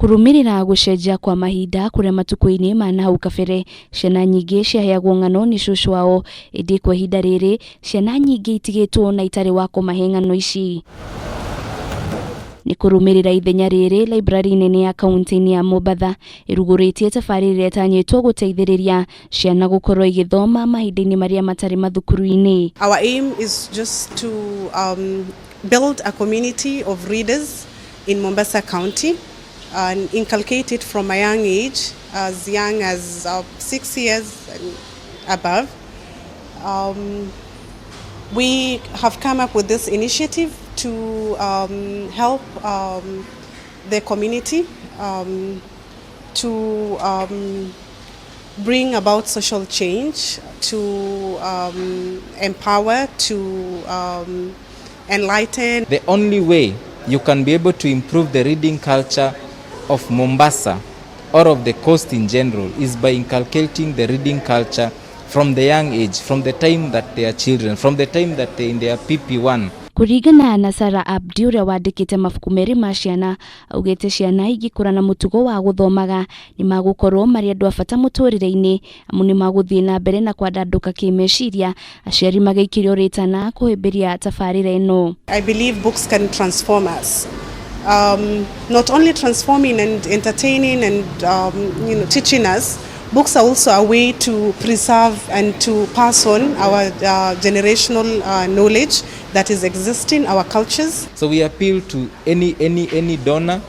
Kũrũmĩrĩra gũcenjia kwa mahinda kũrĩa matukũ-inĩ ma nahau kabere ciana nyingĩ ciaheagwo ng'ano nĩ cũcũ wao, ĩndĩ kwa ihinda rĩrĩ ciana nyingĩ itigĩtwo na itarĩ wa kũmahe ng'ano ici. Nĩ kũrũmĩrĩra ithenya rĩrĩ, library nene ya kaunti-inĩ ya Mombatha ĩrugũrĩtie tabarĩra ĩrĩa ĩtanyĩtwo gũteithĩrĩria ciana gũkorwo igĩthoma mahinda-inĩ marĩa matarĩ mathukuru-inĩ. Our aim is just to build a community of readers in Mombasa County and inculcate it from a young age, as young as 6 years and above. We have come up with this initiative to help the community to bring about social change, to empower, to enlighten. The only way you can be able to improve the reading culture of Mombasa or of the coast in general is by inculcating the reading culture from the young age, from the time that they are children, from the time that they're in their PP1. Kũringana na Sarah Abdi, ũrĩa wandĩkĩte mabuku merĩ ma ciana, augĩte ciana ingĩkũra na mũtugo wa gũthomaga nĩ magũkorwo marĩ andũ a bata mũtũrĩre-inĩ, amu nĩ magũthiĩ na mbere na kwandandũka kĩmeciria. Aciari magĩikĩrio rĩtana kũhĩmbĩria tabarĩra ĩno. I believe books can transform us. Not only transforming and entertaining and teaching us, books are also a way to preserve and to pass on our generational knowledge that is existing, our cultures. So we appeal to any donor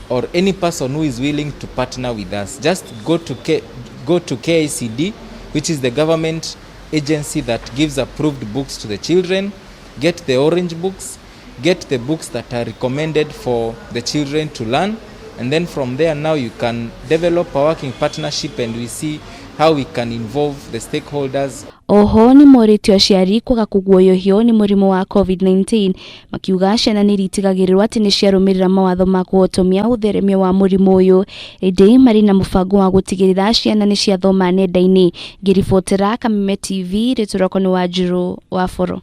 or any person who is willing to partner with us. Just go to KICD, which is the government agency that gives approved books to the children. Get the orange books, get the books that are recommended for the children to learn, and then from there now you can develop a working partnership and we see how we can involve the stakeholders. Oho nĩ morĩtio aciari kwaga kũguoyohio nĩ mũrimũ wa COVID-19, makiuga ciana nĩ iritigagĩrĩrwo atĩ nĩ ciarũmĩrĩra mawatho ma kũhotomia ũtheremia wa mũrimũ ũyũ, ĩndĩ marĩ na mũbango wa gũtigĩrĩra ciana nĩ ciathoma nenda-inĩ. Ngĩribotera Kameme TV, rĩtwa rĩakwa nĩ Wanjirũ wa Boro.